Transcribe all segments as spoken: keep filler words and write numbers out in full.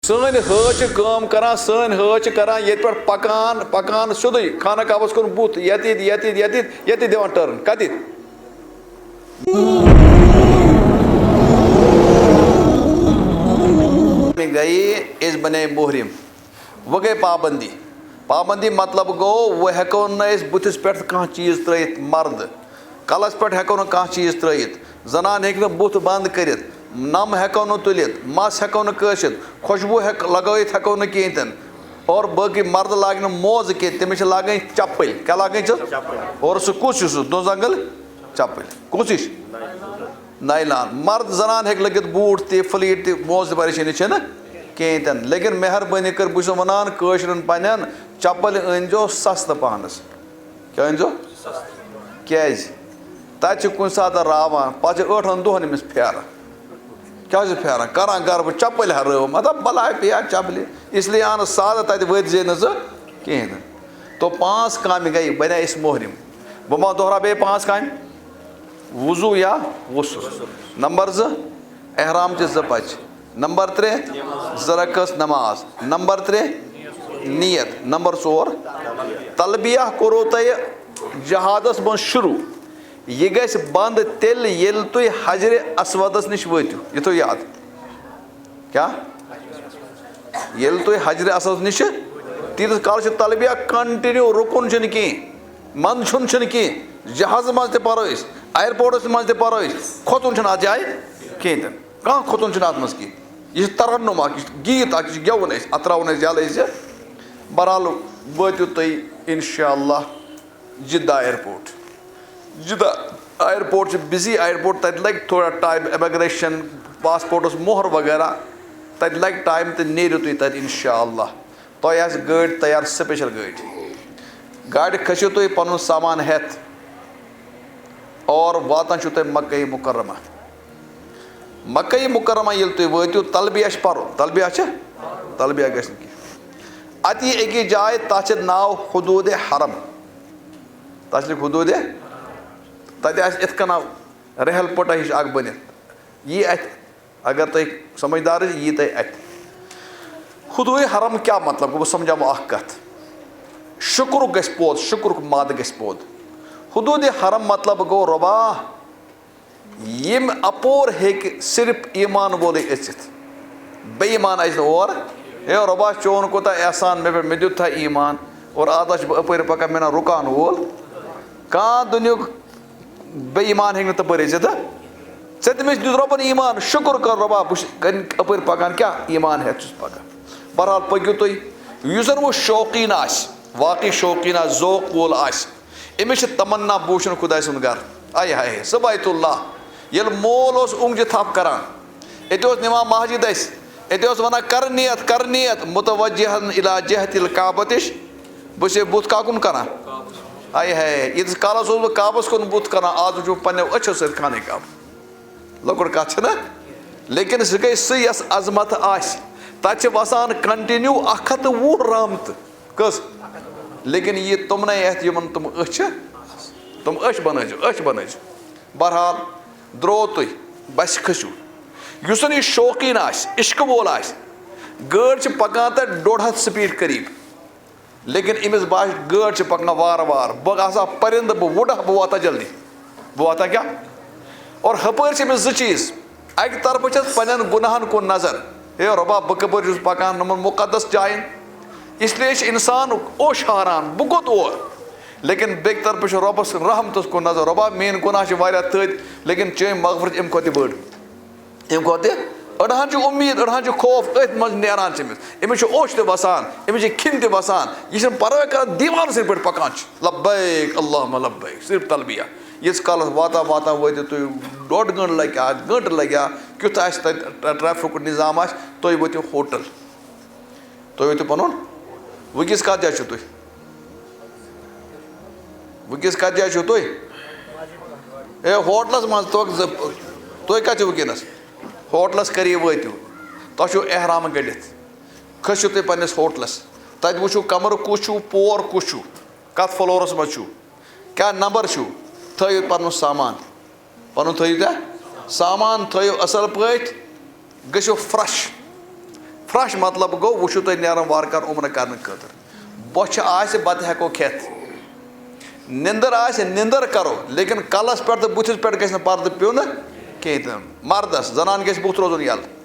سٲنۍ حٲج چھِ کٲم کران، سٲنۍ حٲج چھِ کران ییٚتہِ پٮ۪ٹھ پکان، پکان سیوٚدُے خانہ کعبس کُن بُتھ، یتہِ یتہِ، یتہِ یتہِ، یتہِ یتہِ، یتہِ دِوان ٹرن۔ کتہِ؟ گٔیے، أسۍ بنے محرم، وۄنۍ گٔے پابندی۔ پابندی مطلب گوٚو، وۄنۍ ہٮ۪کو نہٕ أسۍ بُتھِس پٮ۪ٹھ کانٛہہ چیٖز ترٲیِتھ، مرد۔ کلس پٮ۪ٹھ ہٮ۪کو نہٕ کانٛہہ چیٖز ترٲیِتھ، زنان ہیٚکہِ نہٕ بُتھ بنٛد کٔرِتھ، نم ہٮ۪کو نہٕ تُلِتھ، مس ہٮ۪کو نہٕ کٲشِتھ، خوشبو ہٮ۪ک-، لگٲیِتھ ہٮ۪کو نہٕ کِہیٖنۍ تہِ نہٕ۔ اور باقٕے مرد لاگہِ نہٕ موزٕ کینٛہہ، تٔمِس چھِ لاگٕنۍ چپٕلۍ۔ کیٛاہ لاگٕنۍ چھِ؟ اور سُہ کُس چھُ سُہ دُ زنٛگل چپٕلۍ؟ کُس ہِش؟ نایلان۔ مرد زنان ہیٚکہِ لٲگِتھ بوٗٹھ تہِ، فلیٹ تہِ، موزٕ تہِ، پریشٲنی چھَنہٕ کِہیٖنۍ تہِ نہٕ۔ لیکن مہربٲنی کٔر، بہٕ چھُس وَنان کٲشرٮ۪ن پنٛنٮ۪ن، چپٕلۍ أنۍزیو سستہٕ پہنَس۔ کیٛاہ أنۍزیو؟ کیٛازِ؟ تَتہِ چھِ کُنہِ ساتہٕ راوان، پَتہٕ چھِ ٲٹھَن دۄہَن أمِس پھیران۔ کیٛاہ چھِ پھیران؟ کَران گَرٕ، بہٕ چَپٕلۍ ہا رٲو، مطلب، بَلاے پیٚیہِ ہا چَپلہِ۔ اِسلیے آو نہٕ سادٕ تَتہِ وٲتۍ زے نہٕ ژٕ کِہیٖنۍ نہٕ۔ تو پانٛژھ کامہِ گٔے، بَنے أسۍ محرم۔ بہٕ ما دۄہراو بیٚیہِ پانٛژھ کامہِ؟ وضوٗ یا غسل۔ نمبر زٕ، احرام چہِ زٕ پچہِ۔ نمبر ترٛےٚ، زٕ رکٲژ نماز۔ نمبر ترٛےٚ، نیت۔ نمبر ژور، تلبیہ کوٚروٕ تۄہہِ جہادس منٛز شروع۔ یہِ گژھِ بنٛد تیٚلہِ ییٚلہِ تُہۍ حجرِ اسودس نِش وٲتِو۔ یہِ تھٲیِو یاد۔ کیٛاہ؟ ییٚلہِ تُہۍ حجرِ اسودس نِش چھِ، تیٖتِس کالس چھِ تلبیہ continue، رُکُن چھُنہٕ کینٛہہ، منٛد چھُنہٕ، چھُنہٕ کینٛہہ۔ جہازس منٛز تہِ پرو أسۍ، ایئرپورٹس منٛز تہِ پرو أسۍ، کھۄژُن چھُنہٕ اتھ جایہِ کینٛہہ تہِ نہٕ۔ کانٛہہ کھۄژُن چھُنہٕ اتھ منٛز کینٛہہ۔ یہِ چھُ ترنم اکھ، یہِ چھُ گیٖت اکھ، یہِ چھُ گٮ۪وُن اَسہِ، اتھ تراوُن أسۍ یلہٕ أسۍ۔ بہرحال وٲتِو تُہۍ انشاءاللہ جدہ ایئرپورٹ۔ جدہ ایئرپورٹ چھُ busy ایئرپورٹ، تتہِ لگہِ تھوڑا ٹائم، امیگریشن، پاسپورٹس مۄہر وغیرہ، تتہِ لگہِ ٹائم تہٕ نیرِو تُہۍ تتہِ انشاءاللہ۔ تۄہہِ آسہِ گٲڑۍ تیار، سپیشل گٲڑۍ۔ گاڑِ کھٔسِو تُہۍ پنُن سامان ہٮ۪تھ اور واتان چھِو تُہۍ مکہ مکرمہ۔ مکہ مکرمہ ییٚلہِ تُہۍ وٲتِو، تلبیہ چھِ پرُن، تلبیہ چھِ، تلبیہ گژھِ نہٕ کینٛہہ۔ اَتہِ یی أکِس جایہِ، تَتھ چھِ ناو حدوٗدِ حرم۔ تَتھ چھِ حدوٗدِ، تَتہِ آسہِ یِتھ کٔنۍ رحل پُٹہ ہِش اکھ بٔنِتھ۔ یی اَتھِ، اگر تُہۍ سمجھدار ٲسِو، یی تۄہہِ اَتھِ۔ حدوٗدِ حرم کیٛاہ مطلب گوٚو؟ بہٕ سمجھاوٕ اکھ کتھ۔ شُکرُک گژھِ پود، شُکرُک مادٕ گژھِ پود۔ حدوٗدِ حرم مطلب گوٚو، رۄبا، ییٚمہِ اپور ہیٚکہِ صرف ایمان وولٕے أژِتھ، بے ایمان اژِ نہٕ اور۔ ہے رۄبا، چون کوٗتاہ احسان مےٚ پٮ۪ٹھ، مےٚ دیُت تھا ایمان، اور آز چھُس بہٕ اپٲرۍ پکان، مےٚ نہ رُکان وول۔ کانٛہہ دُنیُک بے ایمان ہیٚکہِ نہٕ تپٲرۍ أژِتھ۔ ژےٚ تٔمِس دیُت رۄبن ایمان، شُکر کر رۄبا، بہٕ چھُس کَنہِ اپٲرۍ پکان، کیٛاہ ایمان ہٮ۪تھ چھُس پکان۔ بہرحال پٔکِو تُہۍ، یُس زن وۄنۍ شوقیٖن آسہِ، واقعی شوقیٖن آسہِ، ذوق وول آسہِ، أمِس چھِ تمنا بہٕ وٕچھُن خۄداے سُنٛد گرٕ۔ آے ہاے ہاے، سُہ بیت اللہ۔ ییٚلہِ مول اوس اونٛگجہِ تھپھ کران، أتی اوس نِوان مسجد اَسہِ، أتی اوس وَنان، "کر نیت، کر نیت، متوجہن الی جہت الکعبتش"۔ بہٕ چھُسے بُتھ کَکُن کران۔ آے ہاے، ییٖتِس کالس اوسُس بہٕ کعبس کُن بُتھ کران، آز وٕچھُم پنٛنیو أچھو سۭتۍ خانہ کعبہ۔ لۄکُٹ کَتھ چھَنہ؟ لیکن سُہ گٔے سُہ، یۄس عظمت آسہِ۔ تَتہِ چھِ وَسان continue اَکھ ہَتھ تہٕ وُہ رحمتہٕ۔ کٔژ؟ لیکن یہِ تِمنٕے اَتھِ، یِمن تِم أچھ چھِ، تِم أچھ بَنٲوزیو، أچھ بَنٲوزیو۔ بہرحال، درٛاو تُہۍ، بَسہِ کھٔسِو۔ یُس زَن یہِ شوقیٖن آسہِ، عشقہٕ وول آسہِ، گٲڑۍ چھِ پَکان تَتہِ ڈۄڈ ہَتھ speed قریٖب۔ لیکن أمِس باسہِ گٲڑۍ چھِ پکان وارٕ وارٕ، بہٕ آسہٕ ہا پرندٕ، بہٕ وُڈٕ ہا، بہٕ واتہٕ ہا جلدی۔ بہٕ واتہٕ ہا کیٛاہ؟ اور ہپٲرۍ چھِ أمِس زٕ چیٖز۔ اَکہِ طرفہٕ چھَس پنٛنٮ۪ن گۄناہَن کُن نظر، ہے رۄبا، بہٕ کَپٲرۍ چھُس پکان یِمَن مُقدس جایَن؟ اس لیے چھِ اِنسان اوٚش ہاران، بہٕ کوٚت اور؟ لیکن بیٚکہِ طرفہٕ چھُ رۄبَس رحمتَس کُن نظر، رۄبا، میٛٲنۍ گۄناہ چھِ واریاہ تٔتۍ، لیکن چٲنۍ مغفرت چھِ اَمہِ کھۄتہٕ تہِ بٔڑ۔ اَمہِ کھۄتہٕ تہِ أڑہَن چھُ اُمید، أڑہَن چھُ خوف، أتھۍ منٛز نیران چھِ أمِس۔ أمِس چھُ اوٚش تہِ وَسان، أمِس چھِ کھِنۍ تہِ وَسان۔ یہِ چھِنہٕ پَرواے کَران، دیٖوانہٕ سٕنٛدۍ پٲٹھۍ پَکان چھِ۔ لبیک اللہم لبیک، صرف تلبیہ۔ ییٖتِس کالَس واتان واتان وٲتِو تُہۍ، ڈۄڈ گٲنٛٹہٕ لَگہِ ہا، گٲنٛٹہٕ لَگہِ ہا، کیُتھ آسہِ تَتہِ ٹرٛیفِکُک نِظام آسہِ، تُہۍ وٲتِو ہوٹَل۔ تُہۍ ؤنِو پَنُن، وٕنکیٚس کَتھ جایہِ چھِو تُہۍ؟ وٕنکیٚس کَتھ جایہِ چھِو تُہۍ؟ اے، ہوٹلَس منٛز، تُہۍ، تُہۍ کَتہِ چھِو وٕنکیٚنَس؟ ہوٹلَس قریٖب وٲتِو، تۄہہِ چھُو احرام گٔنٛڈِتھ، کھٔسِو تُہۍ پنٛنِس ہوٹلَس، تَتہِ وٕچھِو کَمرٕ کُس چھُو، پور کُس چھُو، کَتھ فلورَس منٛز چھُو، کیٛاہ نمبر چھُو، تھٲیِو پَنُن سامان۔ پَنُن تھٲیِو تُہۍ سامان، تھٲیِو اَصٕل پٲٹھۍ، گٔژھِو fresh۔ فرٛش مطلب گوٚو، وۄنۍ چھُو تۄہہِ نیرُن وارٕ کارٕ عمرٕ کرنہٕ خٲطرٕ۔ بۄچھِ آسہِ، بَتہٕ ہٮ۪کو کھٮ۪تھ۔ نِندٕر آسہِ، نِندٕر کرو، لیکن کلس پٮ۪ٹھ تہٕ بٕتھِس پٮ۪ٹھ گژھِ نہٕ پردٕ پیوٚن کینٛہہ تہِ۔ مردس، زنان گژھِ بُتھ روزُن یَلہٕ۔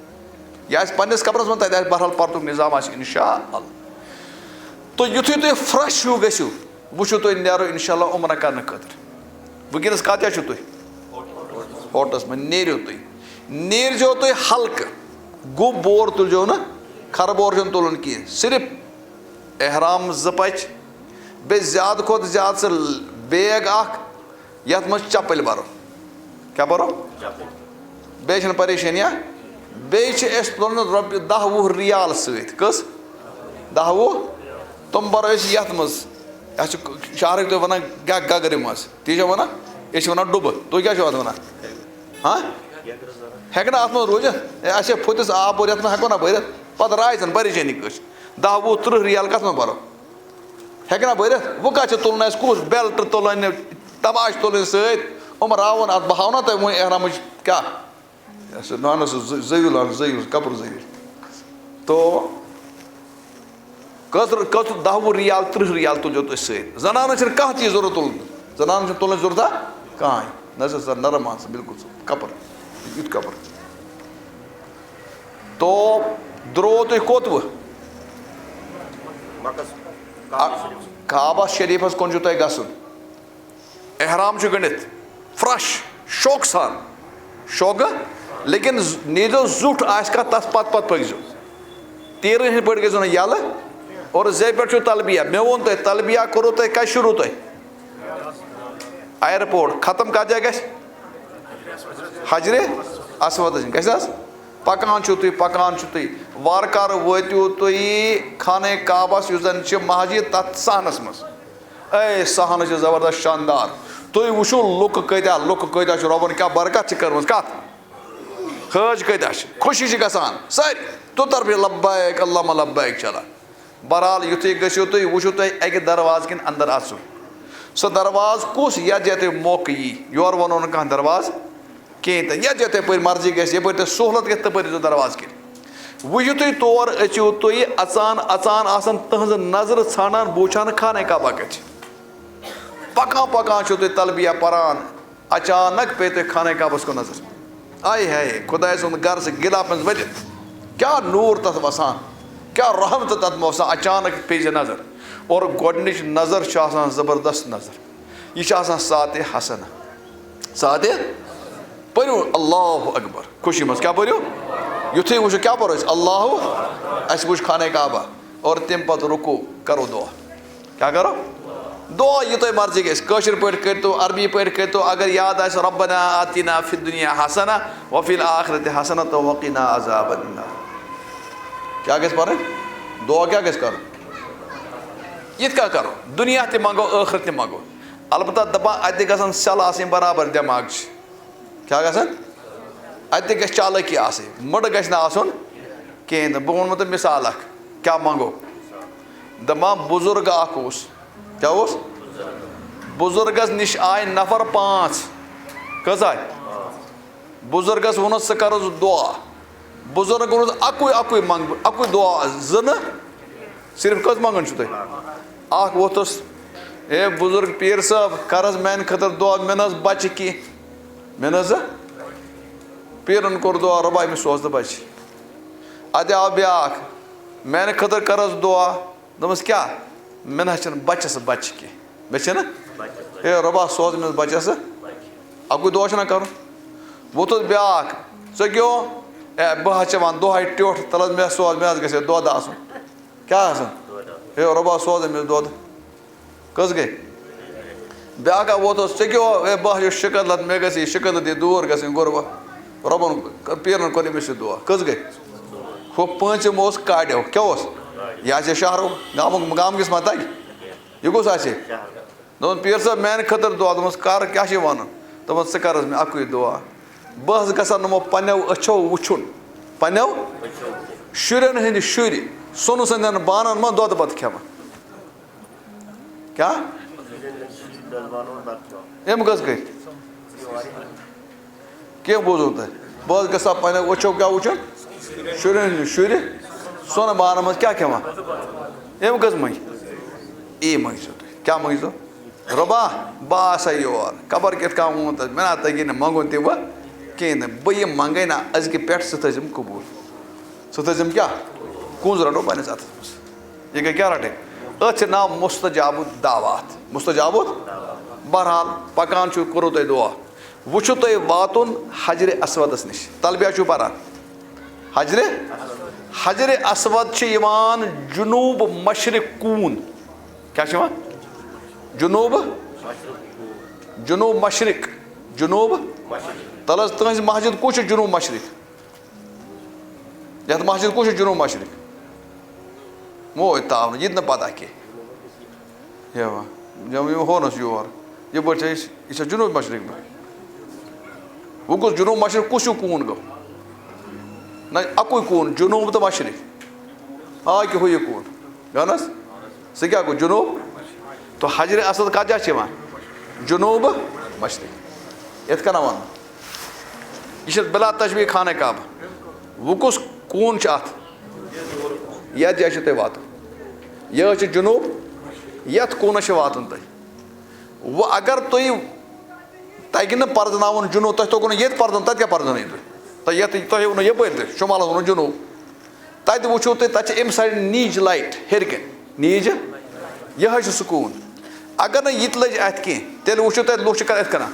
یہِ آسہِ پننِس کمرس منٛز، تتہِ آسہِ بہرحال پردُک نظام آسہِ، انشاء اللہ۔ تہٕ یُتھُے تُہۍ فرٛش ہیوٗ گٔژھِو، وٕچھِو تُہۍ نیرو انشاء اللہ عمرہ کرنہٕ خٲطرٕ۔ وٕنکیٚنس کتہِ چھِو تُہۍ؟ ہوٹلس منٛز۔ نیٖرِو تُہۍ، نیٖرزیو تُہۍ ہلکہٕ، گوٚب بور تُلزیو نہٕ، کھرٕ بور چھُنہٕ تُلُن کینٛہہ، صرف احرام زٕ پچہِ، بیٚیہِ زیادٕ کھۄتہٕ زیادٕ سُہ بیگ اکھ، یتھ منٛز چپٕلۍ برو۔ کیٛاہ برو؟ بیٚیہِ چھنہٕ پریشٲنی، ہا؟ بیٚیہِ چھِ أسۍ تُلان رۄپیہِ دَہ وُہ ریال سۭتۍ۔ کٔژ؟ دَہ وُہ۔ تِم برو أسۍ یتھ منٛز، یتھ چھِ شہرٕکۍ تُہۍ ونان گا-، گگرِ منٛز۔ تی چھِ ونان، أسۍ چھِ ونان ڈُبہٕ۔ تُہۍ کیٛاہ چھِو اتھ ونان؟ ہاں؟ ہیٚکہِ نہ اتھ منٛز روٗزِتھ؟ ہے، اسہِ ہے پھُتِس آب اور یتھ منٛز ہیٚکو نہ بٔرِتھ۔ پتہٕ راے زن پریشٲنی کٲنٛسہِ۔ دَہ وُہ تٕرٛہ ریال کتھ منٛز برو؟ ہیٚکہِ نہ بٔرِتھ؟ وۄنۍ کتھ چھِ تُلُن اَسہِ؟ کُس بیلٹ تُلٕنۍ، تماش تُلٕنۍ سۭتۍ؟ یِم راوُن اتھ، بہٕ ہاوٕ نا تۄہہِ وۄنۍ احرامٕچ کیٛاہ؟ یۄس نانس زٔ-، زٲوِل اَن، زٲوِل، کپُر زٲوِل۔ تو کٔژ، کٔژ، دَہ وُہ ریال، تٕرٛہ ریال تُلزیو تُہۍ سۭتۍ۔ زنانن چھِنہٕ کانٛہہ چیٖز ضروٗرت تُلُن۔ زنانن چھُنہٕ تُلٕنۍ ضروٗرت کانٛہہ۔ نہ چھِ سۄ نرم آسان بِلکُل سُہ کپُر، یُتھ کپُر۔ تو درٛوو تُہۍ کوٚت وٕ؟ مکس۔ آ، کعبہ شریٖفس کُن چھُ تۄہہِ گژھُن۔ احرام چھُ گٔنڈِتھ، فرٛش، شوقہٕ سان، شوقہٕ، لیکن ز-، نیٖرزیو زیُٹھ آسہِ کانٛہہ، تَتھ پتہٕ پتہٕ پٔکۍزیو۔ تیٖرَن ہِنٛدۍ پٲٹھۍ گٔژھۍزیو نہٕ یَلہٕ۔ اور زے پٮ۪ٹھ چھُو تلبیہ، مےٚ ووٚن تۄہہِ، تلبیہ کوٚروٕ تۄہہِ، کَتہِ شروٗع تۄہہِ؟ ایئرپورٹ ختم کَتھ جایہِ گژھِ؟ حجرِ اسودس نِش گژھِ حظ؟ پکان چھِو تُہۍ، پکان چھِو تُہۍ، وارٕ کارٕ وٲتِو تُہۍ خانہ کعبس، یُس زن چھِ مسجد تتھ صحنس منٛز۔ اے صحنہٕ چھِ زبردست شاندار۔ تُہۍ وٕچھِو لُکہٕ کۭتیٛاہ، لُکہٕ کۭتیٛاہ چھِ، رۄبن کیٛاہ برکت چھِ کٔرمٕژ۔ کتھ؟ حٲج کۭتیٛاہ چھِ، خوشی چھِ گژھان سٲری۔ تُتر پٲٹھۍ لبیک اللہم لبیک چلان۔ بہرحال، یُتھُے گٔژھِو تُہۍ، وٕچھِو تُہۍ اَکہِ دروازٕ کِنۍ اندر اژُن۔ سُہ دروازٕ کُس؟ یَتھ جایہِ تۄہہِ موقعہٕ یی، یورٕ وَنو نہٕ کانٛہہ دروازٕ کِہیٖنۍ تہِ۔ یَتھ جایہِ تۄہہِ یَپٲرۍ مرضی گژھِ، یَپٲرۍ تۄہہِ سہوٗلت گژھِ، تَپٲرۍ ییٖزیو دروازٕ کِنۍ۔ وۄنۍ یُتھُے تور أژِو تُہۍ، اَژان اَژان آسَن تٕہٕنٛزٕ نظرٕ ژھانٛڈان، بوٗزان خانہ کعبہ کَتہِ چھِ۔ پَکان پَکان چھِو تُہۍ تلبیہ پَران، اچانک پیٚیہِ تۄہہِ خانہ کعبس کُن نظر۔ آے ہاے، خۄداے سُنٛد گرٕ چھُ گِلافہِ منٛز ؤلِتھ۔ کیٛاہ نوٗر تَتھ وَسان، کیٛاہ رحمت تَتھ وَسان، اچانک پیٚیہِ زِ نظر۔ اور گۄڈٕنِچ نظر چھِ آسان زبردست نظر۔ یہِ چھِ آسان ساعتِ حسنہ۔ ساعتِ، پٔرِو اللہ اکبر۔ خوشی منٛز کیٛاہ پٔرِو؟ یُتھُے وٕچھِو کیٛاہ پَرو أسۍ، اللہ، اَسہِ وٕچھ خانہ کعبہ۔ اور تَمہِ پَتہٕ رکوع، کَرو دعا۔ کیٛاہ کَرو؟ دعا یہِ تۄہہِ مرضی گژھِ۔ کٲشِر پٲٹھۍ کٔرۍتو، عربی پٲٹھۍ کٔرۍتو، اگر یاد آسہِ، ربنا آتنا فی الدنیا حسنہ وفی الآخرۃ حسنۃ وقنا عذاب النار۔ کیٛاہ گژھِ پَرٕنۍ؟ دعا کیٛاہ گژھِ کَرُن؟ یِتھ کٔنۍ کَرو، دُنیا تہِ منٛگو، ٲخرت تہِ منٛگو۔ البتہ دَپان اَتہِ گژھن سیٚل آسٕنۍ برابر دٮ۪ماغچہِ۔ کیٛاہ گژھن؟ اَتہِ تہِ گژھِ چالٲکی آسٕنۍ، مٔڈٕ گژھِ نہٕ آسُن کِہیٖنۍ تہِ۔ بہٕ وَنہٕ تۄہہِ مِثال اَکھ، کیٛاہ منٛگو۔ دَپان بُزرگ اَکھ اوس، کیٛاہ اوس؟ بُزرگَس نِش آے نفر پانٛژھ۔ کٔژ آے؟ بُزرگَس ووٚنُس، "ژٕ کَر حظ دُعا؟" بُزرگَن ووٚنُس، "اَکُے، اَکُے منٛگہٕ بہٕ، اَکُے دُعا، زٕ نہٕ۔" صرف کٔژ منٛگان چھِو تُہۍ؟ اَکھ ووٚتھُس، "اے بُزرگ پیٖر صٲب، کَر حظ میٛانہِ خٲطرٕ دُعا، مےٚ نہ حظ بَچہِ کینٛہہ، مےٚ نہ حظ۔" پیٖرَن کوٚر دُعا، "رۄبا، أمِس سوز تہٕ بَچہِ۔" اَتہِ آو بیٛاکھ، "میٛانہِ خٲطرٕ کَر حظ دُعا۔" دوٚپمَس، "کیٛاہ؟" "مےٚ نہ حظ چھِنہٕ بَچَس بَچہِ کینٛہہ، مےٚ چھِنہٕ۔" "اے رۄبا، سوز أمِس بَچَس۔" اَکُے دُعا چھُنہ کَرُن؟ ووٚتھُس بیٛاکھ، "ژٕ کیٛاہ؟" "اے، بہٕ حظ چٮ۪وان دۄہَے ٹیوٚٹھ، تَلہٕ حظ مےٚ سوز، مےٚ حظ گژھِ ہے دۄد آسُن۔" کیٛاہ آسان؟ ہے رۄبا، سوز أمِس دۄد۔ کٔژ گٔے؟ بیٛاکھ اکھ ووت اوس، ژےٚ کیٛاہ اوس؟ ہے بہٕ ہا چھُس شِکَت لَد، مےٚ گژھِ یہِ شِکَت لَد یہِ دوٗر گژھٕنۍ غُربت۔ رۄبَن، پیٖرَن کوٚر أمِس یہِ دُعا۔ کٔژ گٔے؟ ہُہ پٲنٛژِم اوس کاڈیو۔ کیٛاہ اوس؟ یہِ آسہِ ہے شہرو، گامُک، گامہٕ کِس ما تَگہِ؟ یہِ کُس آسہِ ہے؟ دوٚپُن، "پیٖر صٲب، میٛانہِ خٲطرٕ دُعا۔" دوٚپمَس، "کَر، کیٛاہ چھِ وَنُن؟" دوٚپمَس، "ژٕ کَر حظ مےٚ اَکُے دُعا۔ بہٕ حظ گژھان یِمو پنٛنیو أچھو وٕچھُن، پنٛنیو شُرٮ۪ن ہٕنٛدۍ شُرۍ سۄنہٕ سٕنٛدٮ۪ن بانَن منٛز دۄدٕ بَتہٕ کھٮ۪وان۔" کیٛاہ؟ أمۍ کٔژ کٔرۍ؟ کینٛہہ بوٗزُو تۄہہِ؟ بہٕ حظ گژھٕ ہا پنٛنیو أچھو کیٛاہ وٕچھُن؟ شُرٮ۪ن ہٕنٛدۍ شُرۍ سۄنہٕ بانَس منٛز کیٛاہ کھٮ۪وان؟ اَمہِ کٔژ مٔنٛگۍ؟ یی مٔنٛگۍ زیو تُہۍ۔ کیٛاہ مٔنٛگۍ زیو؟ رۄبا، بہٕ آسا یور، خبر کِتھ کٔنۍ ووٚن تَس، مےٚ نا تَگی نہٕ منٛگُن تہِ وۄنۍ کِہیٖنۍ نہٕ۔ بہٕ یہِ منٛگَے نا أزکہِ پٮ۪ٹھ، سُہ تھٲیزِم قبوٗل۔ سُہ تھٲیزِم کیٛاہ؟ کُنٛز رَٹو پنٛنِس اَتھَس منٛز۔ یہِ گٔے کیٛاہ رَٹٕنۍ؟ أتھۍ چھِ ناو مُستَجابُ دعوات۔ مُستَجابُ، بہرحال، پَکان چھُ، کوٚروٕ تۄہہِ دُعا۔ وۄنۍ چھُو تۄہہِ واتُن حجرِ اسودَس نِش۔ تلبیہ چھُو پَران۔ حجرِ، حجرِ اسود چھِ یِوان جنوب مشرق کوٗن۔ کیٛاہ چھِ یِوان؟ جنوب، جنوب مشرق، جنوب۔ تَلہٕ حظ، تُہٕنٛزِ مسجد کُس چھُ جنوب مشرق؟ یَتھ مسجد کُس چھُ جنوب مشرق؟ موج تاونہٕ، یہِ تہِ نہٕ پَتہ کینٛہہ۔ یِوان، یِم، یِم ہونَس یور۔ یَپٲرۍ چھِ أسۍ، یہِ چھا جنوب مشرق پٮ۪ٹھ؟ وۄنۍ کُس جنوب مشرق، کُس ہیوٗ کوٗن گوٚو؟ نہ، اَکُے کوٗن، جنوب تہٕ مشرق۔ آ، کہِ ہُہ یہِ کوٗن۔ گوٚو نہ حظ؟ سُہ کیٛاہ گوٚو؟ جنوب۔ تو حجرِ اسود کَتھ جایہِ چھِ یِوان؟ جنوب مشرق۔ یِتھ کٔنۍ وَنو۔ یہِ چھِ بلا تشبیہ خانہ کعبہ۔ وۄنۍ کُس کوٗن چھُ اَتھ؟ یَتھ جایہِ چھُ تۄہہِ واتُن۔ یہِ حظ چھُ جنوب، یَتھ کوٗنَس چھُ واتُن تۄہہِ۔ وۄنۍ اگر تُہۍ، تَگہِ نہٕ پَرزٕناوُن جنوب، تۄہہِ توٚگوُ نہٕ ییٚتہِ پَرزُن، تَتہِ کیٛاہ پَرزٕنٲیِو تُہۍ؟ تۄہہِ یَتھ، تۄہہِ ووٚنوُ یَپٲرۍ تہِ، شُمالَس ووٚنوُ جنوب۔ تَتہِ وٕچھِو تُہۍ، تَتہِ چھِ اَمہِ سایڈٕ نیٖج لایٹ ہیٚرِ کَنہِ۔ نیٖج، یہِ حظ چھُ سکوٗن۔ اگر نہٕ یہِ تہِ لٔج اَتھِ کینٛہہ، تیٚلہِ وٕچھِو تَتہِ لُکھ چھِ کَران یِتھ کَنۍ۔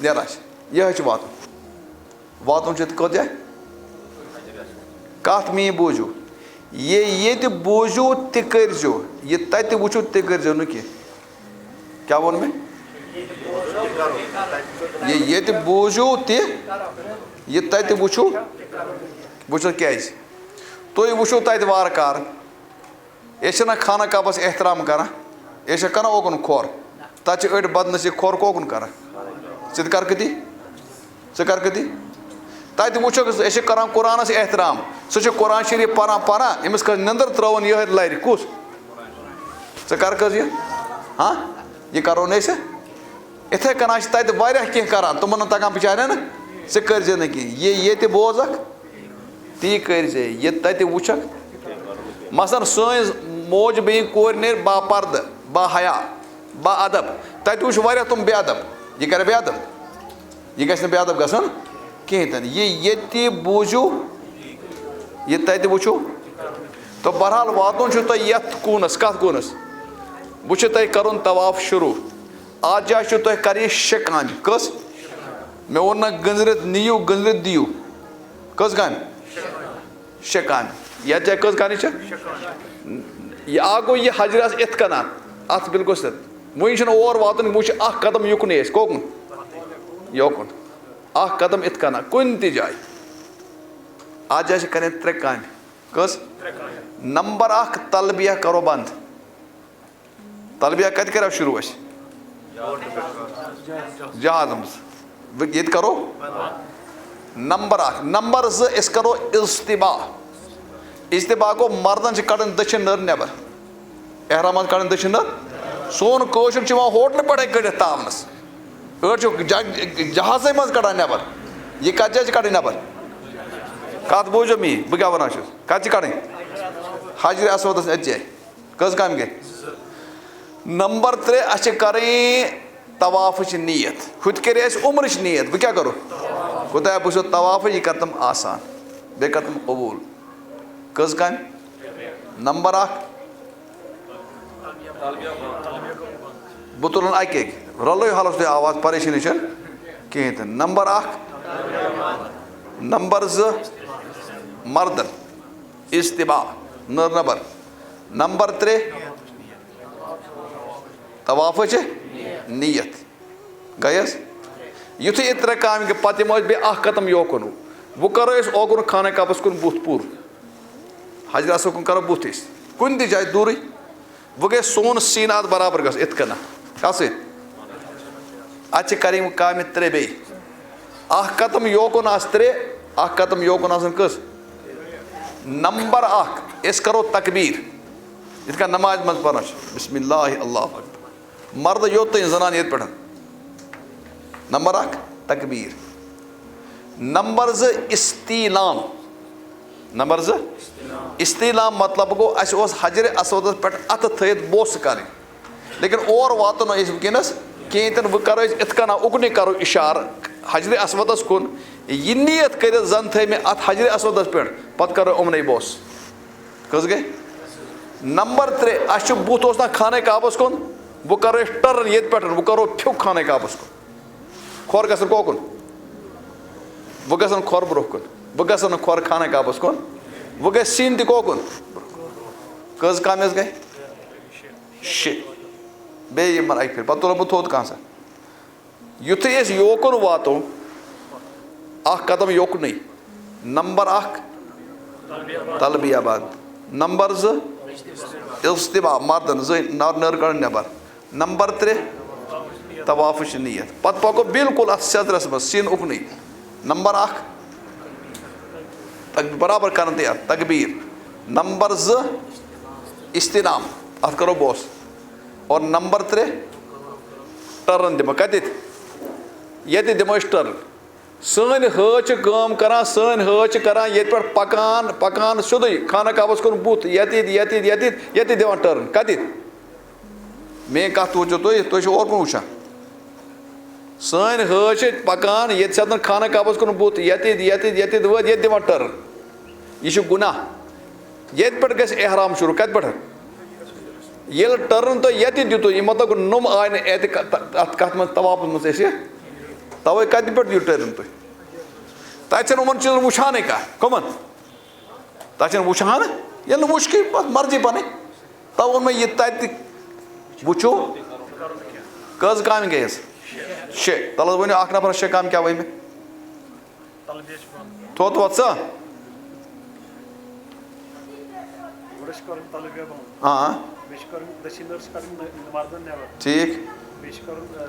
نیران چھِ۔ یہِ حظ چھُ واتُن۔ واتُن چھُ ییٚتہِ کوٚت جایہِ؟ کَتھ میٛٲنۍ بوٗزِو۔ یہِ ییٚتہِ بوٗزِو تہِ کٔرۍزیو، یہِ تَتہِ وٕچھِو تہِ کٔرۍزیو نہٕ کینٛہہ۔ کیٛاہ ووٚن مےٚ؟ یہِ ییٚتہِ بوٗزِو تہِ، یہِ تَتہِ وٕچھِو۔ وٕچھِو کیٛازِ؟ تُہۍ وٕچھِو تَتہِ وارٕ کارٕ۔ أسۍ چھِنہ خانہ کعبَس احترام کران؟ أسۍ چھِ کران اوکُن کھۄر۔ تَتہِ چھِ أڑۍ بدنصیٖب کھۄر کوکُن کران؟ ژٕ تہِ کر کٔتی، ژٕ کر کٔتی۔ تَتہِ وٕچھُکھ، أسۍ چھِ کران قرآنَس احترام۔ سُہ چھُ قرآن شریٖف پران، پران، أمِس کھٔژ نِندٕر، ترٲوٕن یِہوٚے لَرِ۔ کُس؟ ژٕ کر کٔژ یہِ؟ ہاں؟ یہِ کرو نہٕ أسۍ۔ یِتھَے کٔنۍ چھِ تَتہِ واریاہ کینٛہہ کران، تِمَن نہٕ تَگان بِچارٮ۪ن۔ ژٕ کٔرۍ زِ نہٕ کینٛہہ۔ یہِ ییٚتہِ بوزَکھ، تی کٔرۍ زِ یہِ تَتہِ وٕچھَکھ۔ مثلاً سٲنۍ موج بیٚنہِ کورِ نیرِ با پردٕ، با حیا، با ادب۔ تَتہِ وٕچھ واریاہ تِم بے ادب۔ یہِ کَرِ بے ادب؟ یہِ گژھِ نہٕ بے ادب گژھُن کِہیٖنۍ تہِ نہٕ۔ یہِ ییٚتہِ بوٗزِو، یہِ تَتہِ وٕچھِو۔ تہٕ بہرحال واتُن چھُ تۄہہِ یَتھ کوٗنَس۔ کَتھ کوٗنَس؟ وۄنۍ چھُ تۄہہِ کَرُن طواف شروٗع۔ اَتھ جایہِ چھُ تۄہہِ کَرٕنۍ شےٚ کامہِ۔ کٔژ؟ مےٚ ووٚن نہ، گٔنٛزرِتھ نِیِو، گٔنٛزرِتھ دِیِو۔ کٔژ کامہِ؟ شےٚ کامہِ۔ یَتھ جایہِ کٔژ کامہِ چھِ؟ یہِ اَکھ گوٚو یہِ حجرِ اسود یِتھ کَنۍ، اَتھ بالکل سۭتۍ۔ وۄنۍ چھُنہٕ اور واتُن، وۄنۍ چھُ اَکھ قدم یُکنُے اَسہِ۔ کوکُن؟ یوکُن۔ اَکھ قدم یِتھ کَنۍ، کُنہِ تہِ جایہِ۔ اَتھ جایہِ چھِ کَرٕنۍ ترٛےٚ کامہِ۔ کٔژ؟ نمبر اَکھ، تلبیہ کَرو بنٛد۔ تلبیہ کَتہِ کَرو شروٗع أسۍ؟ جہازَس منٛز۔ وۄنۍ ییٚتہِ کَرو نمبر اَکھ۔ نمبر زٕ، أسۍ کَرو اجتباء۔ اجتباء گوٚو مردَن چھِ کَڑٕنۍ دٔچھِنۍ نٔر نٮ۪بَر۔ احرامَن کَڑٕنۍ دٔچھِنۍ نٔر۔ سون کٲشُر چھُ یِوان ہوٹلہٕ پٮ۪ٹھَے کٔڑِتھ تاونَس۔ أڑۍ چھِ جا-، جہازَے منٛز کَڑان نٮ۪بَر۔ یہِ کَتھ جایہِ چھِ کَڑٕنۍ نٮ۪بَر؟ کَتھ بوٗزِو میٛٲنۍ، بہٕ کیٛاہ وَنان چھُس؟ کَتہِ چھِ کَڑٕنۍ؟ حجرِ اسودَس أتھۍ جایہِ۔ کٔژ کامہِ گٔے؟ نمبر ترٛےٚ، اَسہِ چھِ کَرٕنۍ طوافٕچ نیت۔ ہُتہِ کَرِ اَسہِ عمرٕچ نیت۔ وۄنۍ کیٛاہ کَرو؟ خۄدایا، بہٕ چھُسو طوافٕچ، یہِ کَر تِم آسان۔ بیٚیہِ کَر تِم قبوٗل۔ کٔژ کامہِ؟ نمبر اَکھ۔ بہٕ تُلَن اَکہِ اَکہِ۔ رَلٲیِو حالَس تُہۍ آواز، پریشٲنی چھَنہٕ کِہیٖنۍ تہِ نہٕ۔ نمبر اَکھ۔ نمبر زٕ، مردَن۔ اجتباء، نٔر نٮ۪بَر۔ نمبر ترٛےٚ، طوافٕچ نیت۔ گٔیَس؟ یُتھُے یہِ ترٛےٚ کامہِ گٔے، پَتہٕ یِمو أسۍ بیٚیہِ اَکھ قدم یوکُن۔ وۄنۍ کَرو أسۍ اوکُن خانہ کعبَس کُن بُتھ پوٗرٕ۔ حجر اسود کُن کَرو بُتھ أسۍ۔ کُنہِ تہِ جایہِ دوٗرٕے۔ وۄنۍ گٔے سون سیٖنہٕ اَتھ برابر گژھُن، یِتھ کٔنۍ۔ کَتھ سۭتۍ؟ اَتہِ چھِ کَرٕنۍ وۄنۍ کامہِ ترٛےٚ بیٚیہِ۔ اَکھ قدم یوکُن آسہٕ ترٛےٚ، اَکھ قدم یوکُن آسَن کٔژ؟ نمبر اَکھ، أسۍ کَرو تکبیٖر۔ یِتھ کٔنۍ نمازِ منٛز پَران چھِ، بسم اللہ، اللہ اکبر۔ مردٕ یوٚت تہٕ زنان ییٚتہِ پٮ۪ٹھ۔ نمبر اَکھ، تکبیٖر۔ نمبر زٕ، استعلام۔ نمبر زٕ، استلام مطلب گوٚو، اَسہِ اوس حجرِ اسودس پٮ۪ٹھ اَتھٕ تھٲیِتھ بوسہٕ کَرٕنۍ، لیکن اور واتو نہٕ أسۍ وٕنکیٚنَس کِہیٖنۍ تہِ نہٕ۔ وۄنۍ کَرو أسۍ اِتھ کَنہ اُکنُے کَرو اِشارٕ حجرِ اسودس کُن، یہِ نیت کٔرِتھ زَن تھٲے مےٚ اَتھ حجرِ اسودس پٮ۪ٹھ، پَتہٕ کَرو یِمنٕے بوسہٕ۔ کٔژ گٔے؟ نمبر ترٛےٚ، اَسہِ چھُ بُتھ اوس نہ خانہ کعبس کُن، وۄنۍ کَرو أسۍ ٹٔرٕن ییٚتہِ پٮ۪ٹھ، وۄنۍ کَرو پھیُو خانہ کعبس کُن۔ کھۄر گژھن کوکُن؟ وۄنۍ گژھن کھۄر برونٛہہ کُن، وۄنۍ گژھن نہٕ کھۄر خانہ کعبس کُن، وۄنۍ گژھِ سِنۍ تہِ کوکُن؟ کٔژ کامہِ حظ گٔے؟ شےٚ۔ بیٚیہِ یِمن اَکہِ پھِرِ، پَتہٕ تُلہٕ بہٕ تھوٚد کانٛہہ سا۔ یُتھُے أسۍ یوکُن واتو، اکھ قدم یوکُنٕے، نمبر اکھ تلبیہ بند، نمبر زٕ اجتماع، مردن زٕ نر نر کڑن نٮ۪بر، نمبر ترٛےٚ طوافٕچ نیت۔ پتہٕ پکو بالکل اتھ سیٚزرس منٛز، سِن اُکنٕے۔ نمبر اکھ تک-، برابر کرن تیار تکبیر۔ نمبر زٕ استلام، اتھ کرو بوس۔ اور نمبر ترٛےٚ ٹرن دِمو کتٮ۪تھ؟ ییٚتہِ دِمو أسۍ ٹرن۔ سٲنۍ حٲج چھِ کٲم کران، سٲنۍ حٲج چھِ کران ییٚتہِ پٮ۪ٹھ پکان پکان سیوٚدُے خانہ کعبس کُن بُتھ، ییٚتہِ ییٚتہِ ییٚتہِ ییٚتہِ ییٚتہِ دِوان ٹرن۔ کتٮ۪تھ؟ میٲنۍ کتھ وٕچھِو تُہۍ، تُہۍ چھِو اورٕ کُن وٕچھان۔ سٲنۍ حٲج چھِ پکان ییٚتہِ سیٚدن خانہ کعبس کُن بُتھ، ییٚتہِ ییٚتہِ ییٚتہِ وٲتۍ ییٚتہِ دِوان ٹرن۔ یہِ چھُ گناہ۔ ییٚتہِ پٮ۪ٹھ گژھِ احرام شروع۔ کتہِ پٮ۪ٹھ؟ ییٚلہِ ٹرن تۄہہِ ییٚتہِ دِتُو، یہِ مطلب نوٚم آے نہٕ اعتِقا-، اتھ کتھ منٛز، طوافس منٛز اَسہِ۔ توے کتہِ پٮ۪ٹھ دِیِو ٹرن تُہۍ؟ تتہِ چھنہٕ یِمن چیٖزن وٕچھانٕے کانٛہہ۔ کٕمن؟ تتہِ چھنہٕ وٕچھان، ییٚلہِ نہٕ وٕچھ کہِ پتہٕ مرضی پنٕنۍ۔ توے ووٚن مےٚ یہِ تتہِ وٕچھِو۔ کٔژ کامہِ گٔیَس؟ شےٚ۔ تلہٕ حظ ؤنِو اکھ نفرس شےٚ کامہِ کیٛاہ ؤنۍ مےٚ؟ تلبیہ چھِ پَرُن۔ تھوٚد ووٚتھ ژٕ؟ گۄڈٕ چھِ کَرُن تلبیہ بنٛد۔ آ۔ بیٚیہِ چھِ کَرُن دٔچھِنۍ أڑ چھِ کَڑٕنۍ نہ-، مردَن نٮ۪بر۔ ٹھیٖک۔ بیٚیہِ چھِ کَرُن، آ،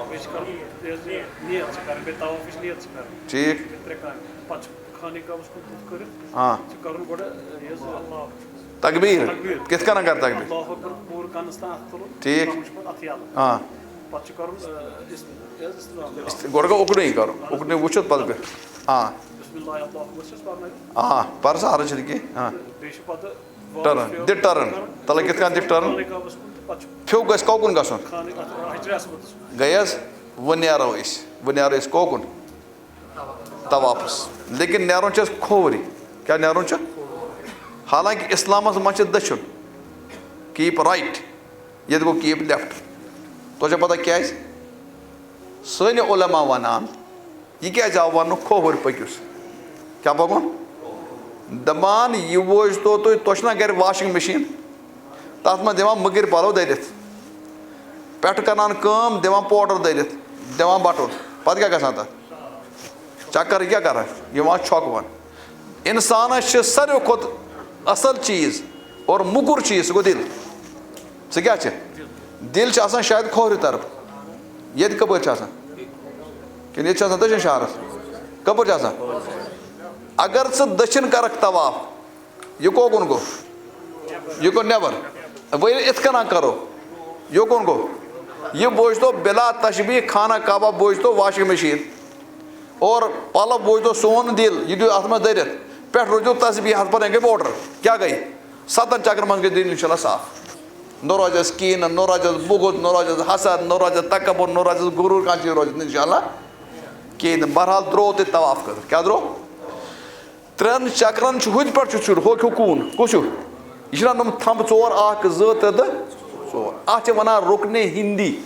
بیٚیہِ چھِ کَرُن، یہِ حظ یہِ نیت چھِ کَرٕنۍ، بیٚیہِ طوافٕچ نیت چھِ کَرٕنۍ۔ ٹھیٖک۔ یِم ترٛےٚ کامہِ۔ پَتہٕ چھِ خانہ کعبَس کُن بُتھ کٔرِتھ آ۔ چھِ کَرُن گۄڈٕ، یہِ حظ یہِ اللہ اکبر۔ تکبیٖر۔ تکبیٖر۔ کِتھ کَنۍ کَر تکبیٖر؟ اللہ اکبر پوٗرٕ کَنَس تام اَتھٕ تُلُن، ٹھیٖک۔ ترٛاوُن چھُ پَتہٕ اَتھٕ یَلہٕ۔ آ۔ پَتہٕ چھُ کَرُن، آ، اِس-، یہِ حظ اِستِلام۔ اِست-، گۄڈٕ گوٚو اُکنُے کَرُن، اُکنُے وٕچھِتھ پَتہٕ گٔے۔ آ۔ بسم اللہ اللہ اکبر چھِ أسۍ پَرناوان۔ آ، پَر سا، عرض چھِنہٕ کینٛہہ۔ آ۔ بیٚیہِ چھِ پَتہٕ ٹرن، دِ ٹرن۔ تَلہٕ کِتھ کٔنۍ دِ ٹرن؟ خانہ کعبَس کُن تہٕ پَتہٕ چھُ پھیوٚو گژھِ کوکُن گژھُن۔ خانہ اَتھ حجرِ اسودَس کُن۔ گٔیَس، وۄنۍ نیرو أسۍ، وۄنۍ نیرو أسۍ کوکُن؟ طوافَس۔ لیکن نیرُن چھُ اَسہِ کھوورِ۔ کیٛاہ نیرُن چھُ؟ حالانکہ اِسلامَس منٛز چھِ دٔچھُن۔ Keep right۔ ییٚتہِ گوٚو keep left۔ تۄہہِ چھا پتہ کیٛازِ؟ سٲنۍ علماء وَنان، یہِ کیٛازِ آو وَننہٕ کھووُر پٔکِو سا؟ کیٛاہ پَکُن؟ دَپان، یہِ وٕچھتو تُہۍ، تۄہہِ چھُنہ گَرِ washing machine؟ تَتھ منٛز دِوان مٔکٕرۍ پَلو دٔرِتھ، پٮ۪ٹھٕ کَران کٲم، دِوان powder دٔرِتھ، دِوان بَٹُن، پَتہٕ کیٛاہ گژھان تَتھ؟ چکر کیٛاہ کَران؟ یِوان چھۄکہٕ وَن۔ اِنسانَس چھِ ساروی کھۄتہٕ اَصٕل چیٖز اور موٚکُر چیٖز، سُہ گوٚو دِل۔ سُہ کیٛاہ چھِ؟ دِل چھِ آسان شاید کھوورِ طرف۔ ییٚتہِ کَپٲرۍ چھِ آسان؟ کِنہٕ ییٚتہِ چھِ آسان دٔچھِنۍ شہرَس؟ کَپٲرۍ چھِ آسان؟ اگر ژٕ دٔچھِنۍ کَرَکھ طواف، یہِ کوکُن گوٚو؟ یہِ گوٚو نٮ۪بر۔ وۄنۍ ییٚلہِ یِتھ کٔنۍ کرو، یہِ کُن گوٚو؟ یہِ بوزتو بلا تشبیہ خانہ کعبہ، بوزتو washing machine۔ اور پلو بوزتو سون دِل، یہِ دِیِو اتھ منٛز دٔرِتھ۔ پٮ۪ٹھ روزِو تسبیحس پران، گٔے موٹر۔ کیٛاہ گٔے؟ ستن چکرن منٛز گٔے دِل انشاءاللہ صاف۔ نہ روزٮ۪س کینہہ، نہ روزٮ۪س بُغض، نہ روزٮ۪س حسد، نہ روزٮ۪س تکبر، نہ روزٮ۪س غرور، کانٛہہ چیٖز روزٮ۪س نہٕ انشاءاللہ کینہہ۔ بہرحال درٛوو تۄہہِ طواف خٲطرٕ۔ کیٛاہ درٛوو؟ ترٛٮ۪ن چکرن چھُ ہُتہِ پٮ۪ٹھ چھُ ژھیوٚٹ، ہُہ کیُو کوٗن؟ کُس ہیوٗ؟ یہِ چھُنہ نوٚمُت تھمب ژور، اکھ، زٕ تہٕ، تہٕ ژور۔ اتھ چھِ ونان رُکنِ ہِندی۔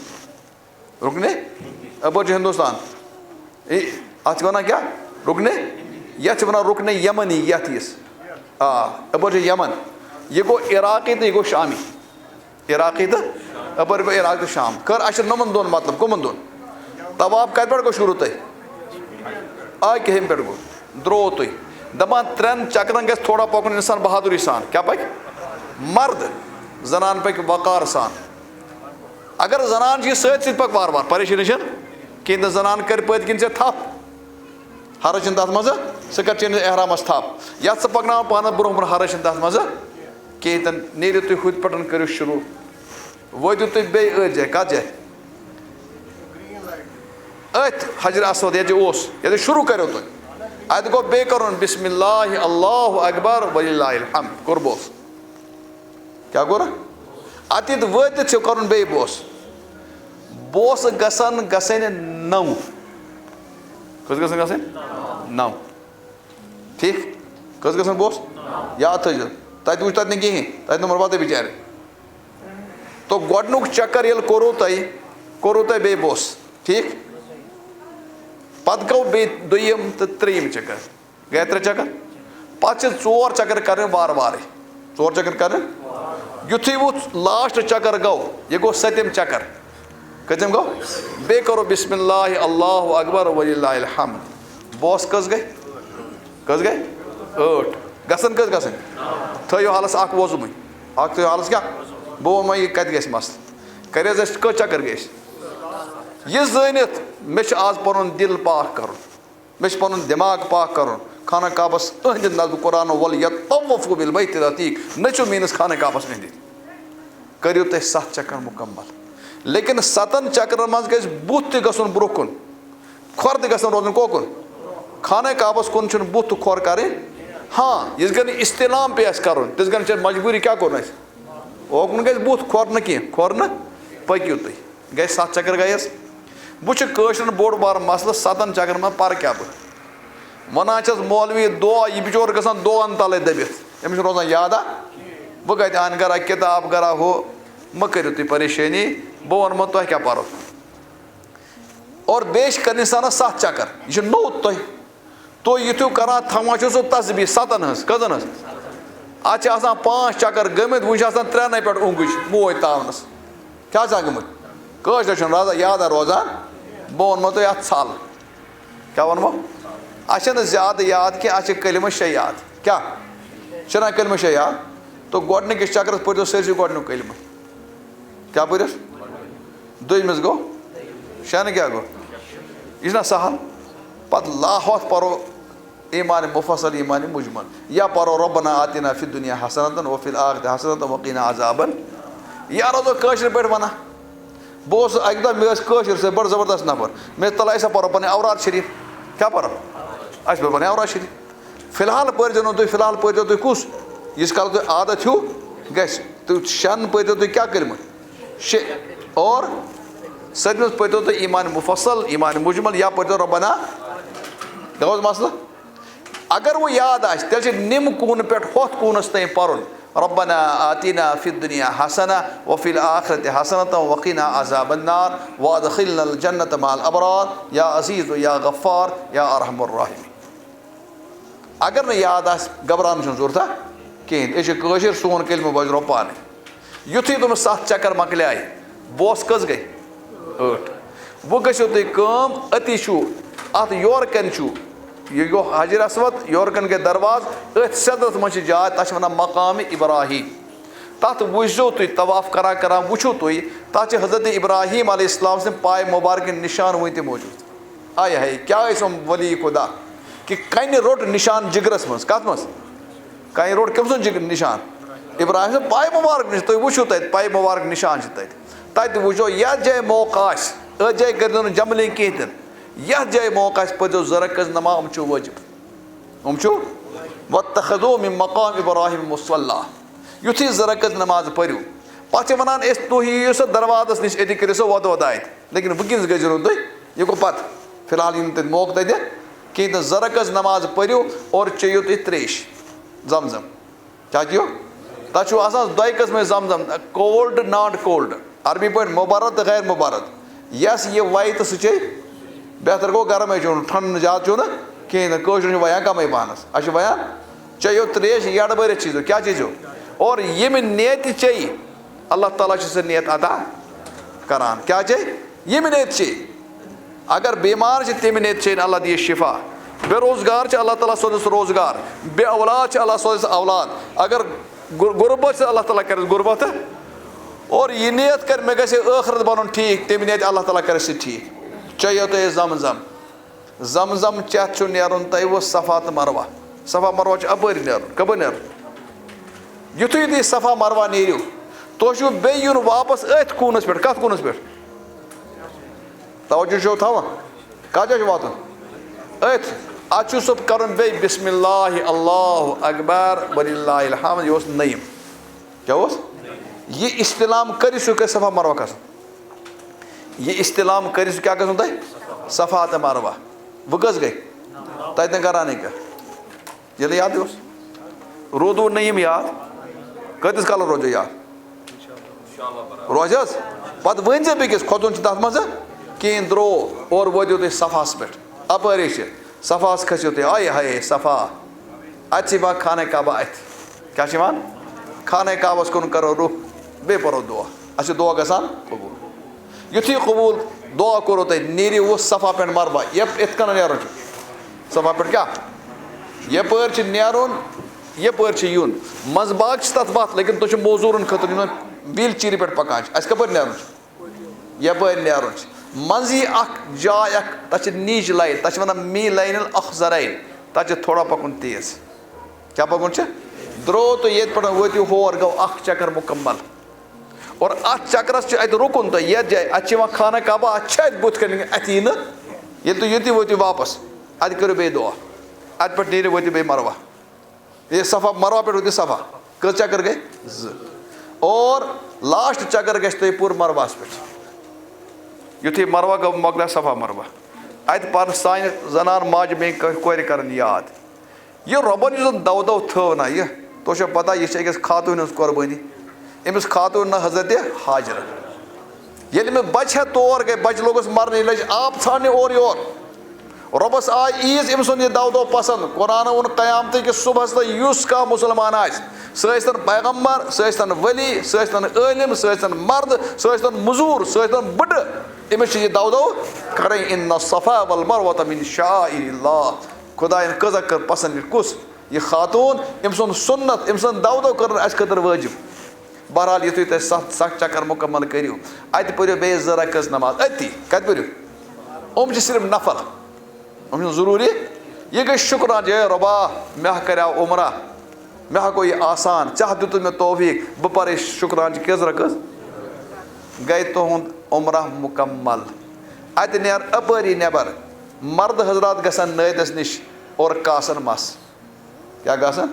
رُکنِ؟ اپٲرۍ چھُ ہندوستان۔ اے، اتھ چھِ ونان کیٛاہ؟ رُکنِ؟ یتھ چھِ ونان رُکنِ یمنی، یتھ یِس۔ آ، اپٲرۍ چھُ یمن۔ یہِ گوٚو عراقی تہٕ یہِ گوٚو شامی۔ عراقی تہٕ اپٲرۍ گوٚو عراق تہٕ شام۔ خٲر، اَسہِ چھِ نوٚمَن دۄن مطلب، کٕمَن دۄن؟ طواف کَتہِ پٮ۪ٹھ گوٚو شروٗع تۄہہِ؟ آ، کِہِنۍ پٮ۪ٹھ گوٚو، درٛوو تُہۍ۔ دَپان ترٛٮ۪ن چکرَن گژھِ تھوڑا پَکُن اِنسان بہادُری سان۔ کیٛاہ پَکہِ؟ مرد، زنان پَکہِ وقار سان۔ اگر زنان چھِ یہِ سۭتۍ سۭتۍ پَکہِ وارٕ وارٕ، پریشٲنی چھَنہٕ کِہیٖنۍ، تہٕ زنان کَرِ پٔتۍ کِنۍ ژےٚ تھپھ۔ حرج چھِنہٕ تَتھ منٛز، ژٕ کَر چٲنِس احرامَس تھپھ۔ یَتھ ژٕ پَکناوان پانَس برونٛہہ برونٛہہ، حرج چھِنہٕ تَتھ منٛز کِہیٖنۍ تہِ نہٕ۔ نیٖرِو تُہۍ ہُتہِ پٮ۪ٹھ کٔرِو شروٗع۔ وٲتِو تُہۍ بیٚیہِ أتھۍ جایہِ، کَتھ جایہِ؟ أتھۍ حجر اسود، ییٚتہِ اوس، ییٚتہِ شروٗع کَریو تۄہہِ۔ اَتہِ گوٚو بیٚیہِ کَرُن بسم اللہ، اللہ اکبر، وللہ الحمد۔ کوٚر بوس۔ کیٛاہ کوٚر؟ اَتہِ وٲتِتھ چھُ کَرُن بیٚیہِ بوس۔ بوس گژھن گژھٕنۍ نَو۔ کٔژ گژھن گژھٕنۍ؟ نَو۔ ٹھیٖک؟ کٔژ گژھن بوس؟ یاد تھٲیزیو۔ تَتہِ وٕچھ تَتہِ نہٕ کِہیٖنۍ۔ تَتہِ نمبر پَتہٕ بِچارِ۔ تو گۄڈٕنیُک چکر ییٚلہِ کوٚروٕ تۄہہِ، کوٚروٕ تۄہہِ بیٚیہِ بوس۔ ٹھیٖک؟ پَتہٕ گوٚو بیٚیہِ دوٚیِم تہٕ ترٛیٚیِم چکر۔ گٔے ترٛےٚ چکر۔ پَتہٕ چھِ ژور چکر کَرٕنۍ وارٕ وارٕے۔ ژور چکر کَرٕنۍ۔ یُتھُے وۄنۍ لاسٹ چکر گوٚو، یہِ گوٚو سٔتِم چکر۔ کٔژِم گوٚو؟ بیٚیہِ کَرو بسم اللہ، اللہ اکبر، وللہ الحمد۔ بوس کٔژ گٔے؟ کٔژ گٔے؟ ٲٹھ۔ گژھن کٔژ گژھن؟ تھٲیِو حالَس اَکھ وۄزمٕے۔ اَکھ تھٲیِو حالَس کیٛاہ؟ بہٕ وَنہٕ وۄنۍ یہِ کَتہِ گژھِ مسلہٕ۔ کَرِ حظ اَسہِ کٔژ چکر گٔے اَسہِ؟ یہِ زٲنِتھ مےٚ چھُ آز پَنُن دِل پاک کَرُن۔ مےٚ چھُ پَنُن دٮ۪ماغ پاک کَرُن۔ خانہ کعبَس أنٛدۍ أنٛدۍ نَژٕ بہٕ قرآن وَل یَطَوَّفُو بِالْبَیْتِ الْعَتیٖق۔ نٔژِو میٛٲنِس خانہ کعبَس أنٛدۍ أنٛدۍ۔ کٔرِو تُہۍ سَتھ چَکَر مُکمل۔ لیکن سَتَن چَکرَن منٛز گژھِ بُتھ تہِ گژھُن برٛونٛہہ کُن، کھۄر تہِ گژھن روزُن کوکُن۔ خانہ کعبَس کُن چھُنہٕ بُتھ تہٕ کھۄر کَرٕنۍ۔ ہاں، یِژھ گٔنۍ استلام پیٚیہِ اَسہِ کَرُن، تِژھ گٔنۍ چھِ اَسہِ مجبوٗری۔ کیٛاہ کوٚرُن اَسہِ؟ اوکُن گژھِ بُتھ، کھۄر نہٕ کینٛہہ، کھۄر نہٕ۔ پٔکِو تُہۍ۔ گٔے سَتھ چَکر گٔیَس۔ وۄنۍ چھُ کٲشرٮ۪ن بوٚڑ بار مسلہٕ، سَتَن چَکرَن منٛز پَرٕ کیٛاہ بہٕ؟ وَنان چھَس مولوی دُعا، یہِ بِچور گژھان دُعاہَن تَلَے دٔبِتھ، أمِس چھُنہٕ روزان یاد۔ آ، بہٕ کَتہِ اَنہٕ گَرا کِتاب، گَرا ہُہ؟ مہٕ کٔرِو تُہۍ پریشٲنی، بہٕ وَنہٕ مو تۄہہِ کیٛاہ پَرو۔ اور بیٚیہِ چھِ کَرٕنۍ اِنسانَس سَتھ چَکر، یہِ چھُ نوٚو تۄہہِ۔ تُہۍ یِتھُے کران تھاوان چھُ سُہ تسبیح ستن ہٕنٛز، کٔژن ہٕنٛز؟ اَتھ چھِ آسان پانٛژھ چکر گٔمٕتۍ، وُنہِ چھِ آسان ترٛٮ۪نَے پٮ۪ٹھ اونٛگٕج موج تاونَس۔ کیٛاہ چھِ آسان گٔمٕتۍ؟ کٲشرٮ۪ن چھُنہٕ رازا یاد روزان۔ بہٕ وَنہٕ مو تۄہہِ اَتھ ژھل۔ کیٛاہ وَنہٕ مو؟ اَسہِ چھَنہٕ زیادٕ یاد کینٛہہ، اَسہِ چھِ کلمہٕ شےٚ یاد۔ کیٛاہ؟ چھِنہ کلمہٕ شےٚ یاد؟ تہٕ گۄڈٕنِکِس چکرَس پٔرۍزیو سٲرسٕے گۄڈٕنیُک کلمہٕ۔ کیٛاہ پٔرِتھ؟ دوٚیمِس گوٚو؟ شٮ۪ن کیٛاہ گوٚو؟ یہِ چھُنہ سہل؟ پَتہٕ لاہوتھ پَرو ایمان مفصل، ایمان مجمل، یا پَرو ربنا آتنا فی الدنیا حسنة وفی الآخرة حسنة وقنا عذاب۔ یا روزو کٲشِر پٲٹھۍ وَنان۔ بہٕ اوسُس اَکہِ دۄہ، مےٚ ٲسۍ کٲشِر سۭتۍ بَڑٕ زبردست نفر، مےٚ تَلہٕ اَسہِ پَرو پَنٕنۍ اوراد شریٖف۔ کیٛاہ پَرو؟ اَسہِ پَرو پَنٕنۍ اوراد شریٖف۔ فی الحال پٔرۍزیو نہٕ تُہۍ، فی الحال پٔرۍزیو تُہۍ کُس؟ ییٖتِس کالَس تۄہہِ عادت ہیوٗ گژھِ۔ تہٕ شٮ۪ن پٔرۍزیو تُہۍ کیٛاہ کلمہٕ؟ شےٚ۔ اور سٔتمِس پٔرۍزیو تُہۍ ایمان مفصل، ایمان مجمل، یا پٔرۍزیو ربنا۔ گوٚو حظ مسلہٕ؟ اگر وۄنۍ یاد آسہِ، تیٚلہِ چھِ نِم کوٗنہٕ پٮ۪ٹھ ہۄتھ کوٗنَس تام پَرُن، ربنا آتنا فی الدنیا حسنة وفی الآخرة حسنة وقنا عذاب النار وادخلنا الجنة مع الأبرار یا عزیز یا غفار یا ارحم الراحمین۔ اگر نہٕ یاد آسہِ، گھبراونٕچ چھَنہٕ ضروٗرتھا کِہیٖنۍ۔ أسۍ چھِ کٲشِر، سون کلمہٕ بٲگراو پانَے۔ یُتھُے تِم ستھ چکر مۄکلیے، بوس کٔژ گٔے؟ ٲٹھ۔ وۄنۍ گٔژھِو تُہۍ کٲم، أتی چھُو، اَتھ یورٕ کَنہِ چھُو، یہِ گوٚو حجر اسود، یورٕ کَنہِ گٔے دروازٕ، أتھۍ سیٚدَس منٛز چھِ جاے، تَتھ چھِ وَنان مقام ابراہیم۔ تَتھ وٕچھزیو تُہۍ، طواف کران کران وٕچھِو تُہۍ، تَتھ چھِ حضرت ابراہیم علیہ السلام سٕنٛدۍ پایہِ مُبارکہِ نِشان وٕنہِ تہِ موٗجوٗد۔ آے ہاے، کیٛاہ ٲسۍ یِم ولی خدا کہِ کَنہِ روٚٹ نِشان جِگرَس منٛز۔ کَتھ منٛز؟ کَنہِ روٚٹ کٔمۍ سُنٛد جِگر نِشان؟ ابراہیم سُنٛد پایہِ مُبارک نِشان۔ تُہۍ وٕچھِو تَتہِ، پایہِ مُبارک نِشان چھِ تَتہِ۔ تَتہِ وٕچھو، یَتھ جایہِ موقع آسہِ، أتھۍ جایہِ کٔرۍزیو نہٕ جملِنٛگ کِہیٖنۍ تہِ نہٕ۔ یَتھ جایہِ موقع آسہِ، پٔرۍزیو زٕ رکعت نماز، یِم چھِ وٲجِب۔ یِم چھُ، واتخذوا من مقام ابراہیم مصلی۔ یُتھُے زٕ رکعت نماز پٔرِو، پَتہٕ چھِ وَنان أسۍ، تُہۍ یِیِو سا دروازَس نِش، أتی کٔرِو سا وۄدٕ وۄدٕ اَتہِ۔ لیکن وٕنکیٚنَس گٔژھِو نہٕ تُہۍ، یہِ گوٚو پَتہٕ۔ فی الحال یِیہِ نہٕ تَتہِ موقعہٕ تَتہِ کِہیٖنۍ تہٕ۔ زٕ رکعت نماز پٔرِو اور چیٚیِو تُہۍ ترٛیش، زم زم۔ کیٛاہ چیٚیِو؟ تَتھ چھُو آسان دۄیہِ قٕسمٕچ زم زم، cold، not cold۔ عربی پٲٹھۍ مبرد تہٕ غیر مبرد۔ یَس یہِ وَیہِ تہٕ سُہ چیٚیہِ، بہتر گوٚو گرمٕے چیوٚن، ٹھنٛڈٕ زیادٕ چیوٚن نہٕ کِہیٖنۍ نہٕ۔ کٲشرٮ۪ن چھِ وَیان کَمٕے پَہنَس۔ اَسہِ چھِ وَیان، چیٚیِو ترٛیش، یَڈٕ بٔرِتھ چیٚیِزیو۔ کیٛاہ چیٚیِزیو؟ اور ییٚمہِ نیتہِ چیٚیہِ، اللہ تعالیٰ چھُ سُہ نیت عطا کران۔ کیٛاہ چیٚیہِ؟ ییٚمہِ نیتہِ چیٚیہِ۔ اگر بیمار چھِ، تَمہِ نیتہِ چیٚیہِ، اللہ دِیہِ شفا۔ بے روزگار چھِ، اللہ تعالیٰ سوزٮ۪س روزگار۔ بے اولاد چھِ، اللہ سوزٮ۪س اولاد۔ اگر غر-، غربت چھِ، اللہ تعالیٰ کَرٮ۪س غربت۔ اور یہِ نیت کَرِ، مےٚ گژھِ ٲخرت بَنُن ٹھیٖک، تَمہِ نیتہِ اللہ تعالیٰ کَرٮ۪س سُہ ٹھیٖک۔ چیٚیِو تُہۍ زم زم۔ زم زم چٮ۪تھ چھُ نیرُن تۄہہِ وۄنۍ صفا تہٕ مروہ۔ صفا مروہ چھُ اَپٲری نیرُن۔ کَپٲرۍ نیرُن؟ یُتھُے تُہۍ صفا مروہ نیٖرِو، تۄہہِ چھُو بیٚیہِ یُن واپس أتھۍ کوٗنَس پٮ۪ٹھ۔ کَتھ کوٗنَس پٮ۪ٹھ؟ توجہ چھُو تھاوان؟ کَتھ جایہِ چھُ واتُن؟ أتھۍ۔ اَتھ چھُ سُہ کَرُن بیٚیہِ بسم اللہ، اللہ اکبر، وللہ الحمد۔ یہِ اوس نٔیِم۔ کیٛاہ اوس؟ یہِ استلام کٔرِتھ چھُ صفا مروہ کھسُن۔ یہِ استلام کٔرِتھ چھُ کیٛاہ گژھُن تۄہہِ؟ صفا تہٕ مروہ۔ وۄنۍ کٔژ گٔے؟ تَتہِ نہٕ کرانٕے کانٛہہ۔ ییٚلہِ یاد اوس، روٗدوٕ نٔیِم یاد۔ کۭتِس کالَس روزیو یاد؟ روزِ حظ؟ پَتہٕ ؤنۍ زِ بیٚکِس، کھۄژُن چھُ تَتھ منٛز کِہیٖنۍ۔ درٛو، اورٕ وٲتِو تُہۍ صفاہَس پٮ۪ٹھ۔ اَپٲرۍ چھِ صفاہَس کھٔسِو تُہۍ۔ آے ہاے صفا۔ اَتہِ چھِ یِوان خانہ کعبہ اَتھِ۔ کیٛاہ چھِ یِوان؟ خانہ کعبَس کُن کَرو رُخ، بیٚیہِ پَرو دُعا۔ اَسہِ چھِ دُعا گژھان قبوٗل۔ یُتھُے قبوٗل دُعا کوٚرُو تۄہہِ، نیٖرِو صفا پٮ۪ٹھ مروہ۔ یَپ-، یِتھ کٔنۍ نیرُن چھُ۔ صفا پٮ۪ٹھ کیٛاہ؟ یَپٲرۍ چھِ نیرُن، یَپٲرۍ چھِ یُن۔ منٛزٕ باگ چھِ تَتھ وَتھ، لیکن تُہۍ چھِو موزوٗرَن خٲطرٕ یِمَن ویٖل چیرِ پٮ۪ٹھ پَکان چھِ۔ اَسہِ کَپٲرۍ نیرُن چھُ؟ یَپٲرۍ نیرُن چھُ۔ منٛزٕ یی اَکھ جاے اَکھ، تَتھ چھِ نیٖج لایِن، تَتھ چھِ وَنان می لایِن الاخضرین۔ تَتھ چھِ تھوڑا پَکُن تیز۔ کیٛاہ پَکُن چھُ؟ درٛو تہٕ ییٚتہِ پٮ۪ٹھ وٲتِو ہور، گوٚو اَکھ چکر مُکمل۔ اور اَتھ چکرَس چھُ اَتہِ رُکُن تہٕ یَتھ جایہِ، اَتہِ چھِ یِوان خانہ کعبہ، اَتھ چھِ اَتہِ بُتھ کَنہِ، اَتہِ یی نہٕ۔ ییٚلہِ تُہۍ ییٚتہِ وٲتِو واپَس، اَتہِ کٔرِو بیٚیہِ دُعا۔ اَتہِ پٮ۪ٹھ نیٖرِو، وٲتِو بیٚیہِ مروہ۔ یہِ صفا، مروہ پٮ۪ٹھ وٲتِو صفا۔ کٔژ چکر گٔے؟ زٕ۔ اور لاسٹ چکر گژھِ تۄہہِ پوٗرٕ مروہَس پٮ۪ٹھ۔ یُتھُے مروہ گوٚو، مۄکلیو صفا مروہ۔ اَتہِ پَرن سانہِ زنان ماجہِ بیٚنہِ کورِ کَرن یاد۔ یہِ رۄبَن یُس زَن دَو دَو تھٲو نہ یہِ، تۄہہِ چھو پَتہ یہِ چھِ أکِس خاتوٗنہِ ہٕنٛز قۄربٲنی۔ أمِس خاتوٗن نہ حضرت ہاجرہ۔ ییٚلہِ أمِس بَچہِ ہٮ۪تھ تور گٔے، بَچہِ لوٚگُس مَرنہِ، یہِ لٔج آب ژھانٛڈنہِ اورٕ یور۔ رۄبَس آے عیٖز أمۍ سُنٛد یہِ دَو دَو پَسنٛد۔ قرآنَن ووٚن قیامتہٕ کِس صُبحَس تہٕ یُس کانٛہہ مُسلمان آسہِ، سُہ ٲسۍتَن پیغمبر، سُہ ٲسۍتَن ولی، سُہ ٲسۍتَن عٲلِم، سُہ ٲسۍتَن مرد، سُہ ٲسۍتَن مٔزوٗر، سُہ ٲسۍتَن بٕڈٕ، أمِس چھِ یہِ دَو دَو کَرٕنۍ۔ ان الصفا والمروۃ من شعائر اللہ۔ خۄدایَن کۭژاہ کٔر پَسنٛد یہِ کُس؟ یہِ خاتوٗن، أمۍ سُنٛد سُنت، أمۍ سُنٛد دَو دَو کٔرٕن اَسہِ خٲطرٕ وٲجِب۔ بہرحال، یُتھُے تُہۍ ستھ، ستھ چکر مُکمل کٔرِو، اَتہِ پٔرِو بیٚیہِ زٕ رکٲژ نماز أتی۔ کَتہِ پٔرِو؟ یِم چھِ صرف نفل، یِم چھِنہٕ ضروٗری۔ یہِ گٔے شُکران، اے رۄبا، مےٚ ہا کریٛاو عمرہ، مےٚ ہا گوٚو یہِ آسان، ژےٚ ہا دیُتُتھ مےٚ توفیٖق، بہٕ پَرٕ شُکران چہِ کٔژ رکٲژ؟ گٔے تُہُنٛد عمرہ مُکمل۔ اَتہِ نیر اَپٲری نٮ۪بر، مردٕ حضرات گژھن نٲدِس نِش اور کاسن مَس۔ کیٛاہ گژھان؟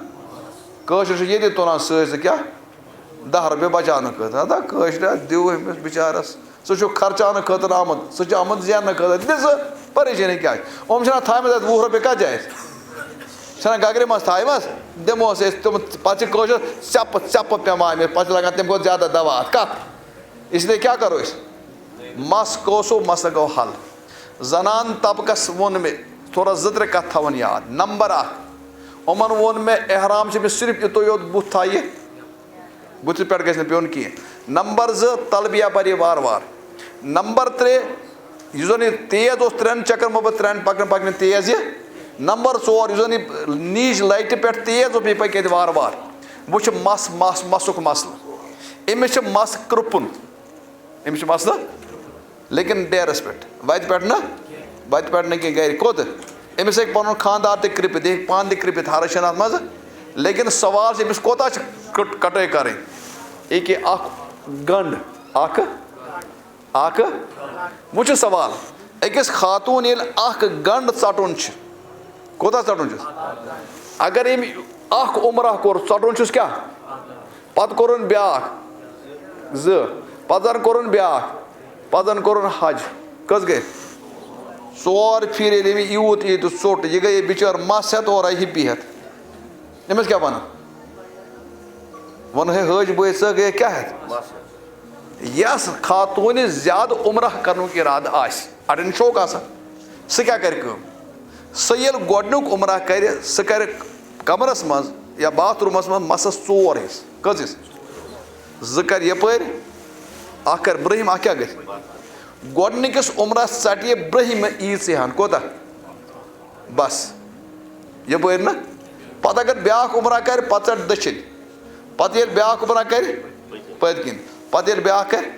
کٲشُر چھُ ییٚتہِ تُلان سۭتۍ، ژٕ کیٛاہ؟ دَہ رۄپیہِ بچاونہٕ خٲطرٕ۔ ہتا کٲشرِ دِیِو أمِس بِچارَس، ژٕ چھُکھ خرچاونہٕ خٲطرٕ آمُت، ژٕ چھُکھ آمُت زیننہٕ خٲطرٕ، دِ ژٕ۔ پریشٲنی کیٛاہ چھِ؟ یِم چھِنہ تھایمَژٕ اَتہِ وُہ رۄپیہِ کَتھ جایہِ؟ چھِنہ گگرِ منٛز تھایمَژٕ؟ دِموس أسۍ تِم، پَتہٕ چھِ کٲشُر ژٮ۪پہٕ، ژٮ۪پہٕ پٮ۪وان أمِس، پَتہٕ چھِ لَگان تَمہِ کھۄتہٕ زیادٕ دَوا اَتھ۔ کَتھ؟ اس لیے کیٛاہ کَرو أسۍ؟ مَس کوسو، مَسلہٕ گوٚو حل۔ زنان طبقس ووٚن مےٚ، تھوڑا زٕ ترٛےٚ کتھٕ تھاوُن یاد۔ نمبر اکھ، یِمن ووٚن مےٚ، احرام چھِ مےٚ صرف یُتُے یوت بُتھ تھایہِ، بُتھِ پٮ۪ٹھ گژھِ نہٕ پیوٚن کینٛہہ۔ نمبر زٕ، تلبیہ پرِ وارٕ وارٕ۔ نمبر ترٛےٚ، یُس زن یہِ تیز اوس، ترٛٮ۪ن چکرن منٛز پتہٕ ترٛٮ۪ن پکنہٕ پکنہٕ تیز یہِ۔ نمبر ژور، یُس زن یہِ نیٖج لایٹہِ پٮ۪ٹھ تیز اوس، یہِ پکہِ ییٚتہِ وارٕ وارٕ۔ وٕچھ مس، مس، مسُک مسلہٕ۔ أمِس چھِ مس کرٛپُن۔ أمِس چھُ مسلہٕ، لیکن ڈیرس پٮ۪ٹھ، وتہِ پٮ۪ٹھ نہٕ، وتہِ پٮ۪ٹھ نہٕ کینٛہہ، گرِ کوٚت؟ أمِس ہیٚکہِ پنُن خانٛدار تہِ کرٛپِتھ، یہِ ہیٚکہِ پانہٕ تہِ کرٛپِتھ ہر شٮ۪ن اتھ منٛز، لیکن سوال چھُ أمِس کوٗتاہ چھِ کٹ-، کٹٲے کرٕنۍ؟ یہِ کہِ اکھ گنٛڈ، اکھ، اکھ، وۄنۍ چھُ سوال، أکِس خاتوٗن ییٚلہِ اکھ گنٛڈ ژٹُن چھُ، کوٗتاہ ژٹُن چھُس؟ اگر أمۍ اکھ عمرہ کوٚر، ژٹُن چھُس کیٛاہ؟ پتہٕ کوٚرُن بیٛاکھ، زٕ۔ پتہٕ زن کوٚرُن بیٛاکھ، پتہٕ زن کوٚرُن حج۔ کٔژ گٔے؟ ژور پھِرِ ییٚلہِ أمۍ یوٗت ییٖتِس ژوٚٹ، یہِ گٔیے بِچٲر مس ہٮ۪تھ اورے ہِپی ہٮ۪تھ۔ أمِس کیٛاہ وَنان؟ ووٚن ہے حٲج بٲے، ژٕ گٔیے کیٛاہ ہٮ۪تھ؟ یَس خاتوٗنہِ زیادٕ عمرہ کرنُک اِرادٕ آسہِ، اَڑٮ۪ن شوق آسان، سُہ کیٛاہ کرِ کٲم؟ سُہ ییٚلہِ گۄڈٕنیُک عمرہ کرِ، سُہ کرِ کمرس منٛز یا باتھ روٗمس منٛز مسس ژور حصہٕ۔ کٔژ حصہٕ؟ زٕ کرِ یپٲرۍ، اکھ کرِ برٛہِم، اکھ کیٛاہ گژھِ؟ گۄڈٕنِکِس عمرس ژٹہِ یہِ برٛہِمہِ عیٖژٕے ہن۔ کوٗتاہ؟ بس۔ یپٲرۍ نہٕ۔ پتہٕ اگر بیٛاکھ عمرہ کرِ، پتہٕ ژٹہِ دٔچھِنۍ۔ پتہٕ ییٚلہِ بیٛاکھ عمرہ کرِ، پٔتۍ کِنۍ۔ پتہٕ ییٚلہِ بیٛاکھ کرِ،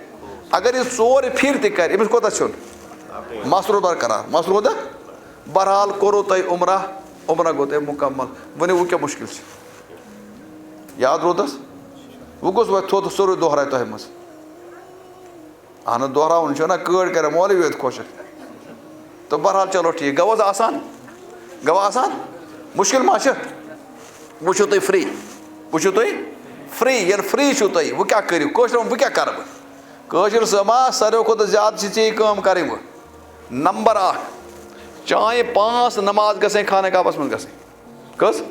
اگر یہِ ژور پھِرِ تہِ کرِ، أمِس کوٗتاہ ژھیوٚن؟ مس روٗد برقرار، مس روٗد۔ بہرحال کوٚروٕ تۄہہِ عمرہ، عمرہ گوٚو تۄہہِ مُکمل۔ ؤنِو، وۄنۍ کیٛاہ مُشکِل چھُ؟ یاد روٗدس؟ وۄنۍ گوٚژھ وۄنۍ تھوٚد سورُے دۄہراے تۄہہِ منٛز۔ اہن حظ، دۄہراوُن چھُ نہ، کٲڑۍ کرن مولوی یوت خۄش۔ تہٕ بہرحال، چلو ٹھیٖک، گوٚو حظ آسان؟ گوٚو آسان؟ مُشکِل ما چھُ؟ وۄنۍ چھِو تُہۍ free، وۄنۍ چھِو تُہۍ free۔ ییٚلہِ free چھِو تُہۍ، وۄنۍ کیٛاہ کٔرِو؟ کٲشرٮ۪ن وۄنۍ کیٛاہ کَرٕ بہٕ؟ کٲشِر زَبان ساروٕے کھۄتہٕ زیادٕ چھِ ژےٚ یہِ کٲم کَرٕنۍ وۄنۍ۔ نمبر اَکھ، چانہِ پانٛژھ نماز گژھن خانہ کعبَس منٛز گژھٕنۍ۔ کٔژ؟